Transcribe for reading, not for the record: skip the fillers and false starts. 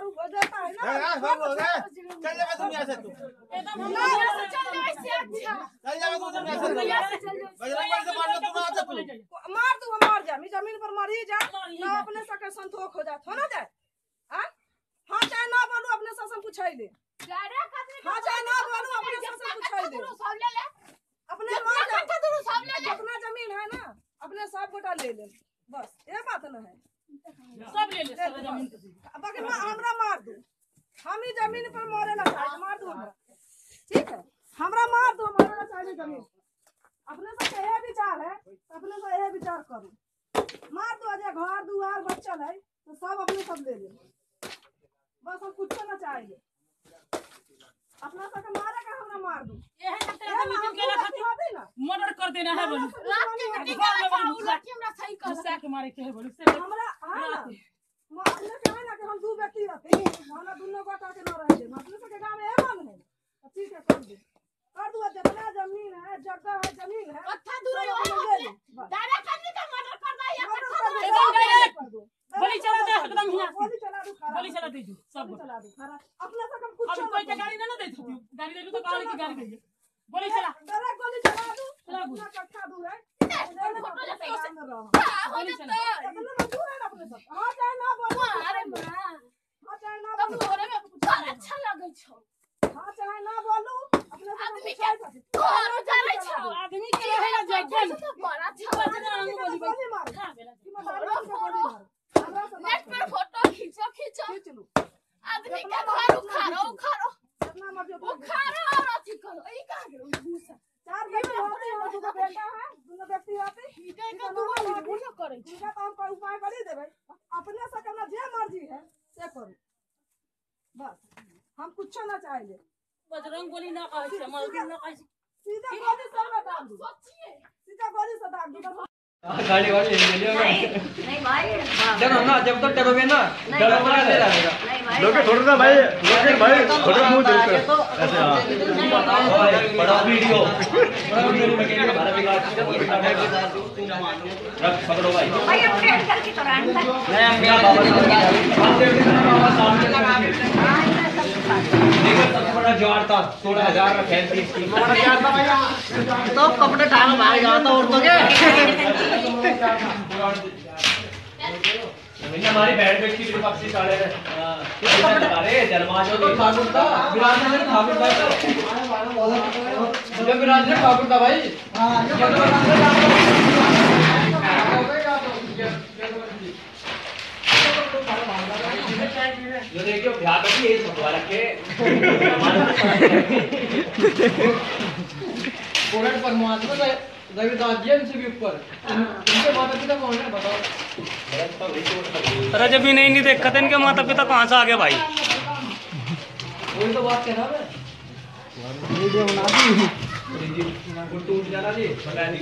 देता है ना। चल जावे तुम यहाँ से, तू एकदम हम यहाँ से चल जावे से अच्छा चल जावे तू तुम यहाँ से बजरंगबली से मार लो तू ना तू मार दू हम मर जा, जमीन पर मरी जा ना अपने सके संतोष हो जात हो ना जाए। हां हां चाहे ना बोलू अपने से हम पूछाई दे, हां चाहे ना बोलू अपने से हम पूछाई दे, अपने मार जा जितना जमीन है ना अपने सब गोटा ले ले, बस ये बात न है, सब ले ले सब जमीन। बाकी हमरा मार दू, हम ही जमीन पर मरे ना चाहे, मार दू हमरा, ठीक है हमरा मार दू, मरे ना चाहे जमीन। अपने सब यह विचार है, अपने सब यह विचार करू, मार दो अजय घर दुआर बच्चा है तो सब अपने सब ले ले, बस हम कुछ ना चाहिए। अपना सब मारे का हमरा मार दू, मर्डर कर देना है बोलू, रात के बेटी का हमरा सही कर गुस्सा के मारे के है बोलू से हमरा। हां ना अपने के है ना कि हम दो व्यक्ति रहते हमरा दोनों गोटा के न रहे, अपने सब के गांव में एमन है ठीक है कर दू कर दू, जितना जमीन है जगह है जमीन है अच्छा दूर है डायरेक्ट आदमी का मर्डर कर दे या एकदम डायरेक्ट गोली चला दे, एकदम हिया गोली चला दू, गोली चला दे सब चला दू खरा। अपने से हम कुछ अभी कोई के गाड़ी ना दे दू, गाड़ी दे दू तो काहे की गाड़ी दे, गोली चला डायरेक्ट गोली चला दू, चला कट्ठा दूर है फोटो जैसे गोली चला इतना मजबूर है ना अपने सब। हां चाहे ना बोलो, अरे मां हां चाहे ना तब तोरे में बड़ अच्छा लगै छौ, हां चाहे ना बोलू अपने आदमी के घरो जरै छौ, आदमी के रहे ना जगन बड़ अच्छा गोली मार नेट पर फोटो खींचो खींचो खींच लू, आदमी के घर उखाड़ो उखाड़ो जितना मर्जी उखाड़ो और अथी करो। ई कहां गेल भूसा चार व्यक्ति होते हैं, दो बेटा है दोनों व्यक्ति होते ई के दूगो भूसा करै छी, तो हम कोई उपाय कर देबै, अपने से करना जे मर्जी है से करू, बस हम कुछ ना चाहिए। बजरंग गोली ना कहै छै, मर्जी ना कहै छै, सीधा गोली से दाग दू, सीधा गोली से दाग दू। गाड़ी वाड़ी ले लियो नहीं भाई, डरो ना, जब तक डरोगे ना डरोगे नहीं रहेगा। लोग थोड़ा ना भाई, लोग भाई थोड़ा मुंह देखते ऐसे। हां बड़ा वीडियो बड़ा वीडियो में के हमारा बिगाड़ रख पकड़ो भाई भाई अपने करके तो रहन नहीं हम मेरा बाबा बाबा सामने लगा देखो सबसे बड़ा ज्वार था 16,000 में फैल थी इसकी तो कपड़े टांग भाग जाता और तो क्या हमारी बैठ बैठ की पक्षी साड़े अरे जलमा जो तो ठाकुर था विराज ने ठाकुर था जब विराज ने ठाकुर था भाई। हां जो देखियो ध्यान रखिए ये सब रखे पूर्ण परमात्मा रविदास जी इनसे भी ऊपर इनके माता पिता कौन है बताओ। अरे जब भी नहीं नहीं देखा था इनके माता पिता कहाँ से आ गए भाई, वही तो बात कह रहा मैं। वीडियो बना दी टूट जाना जी बता दी।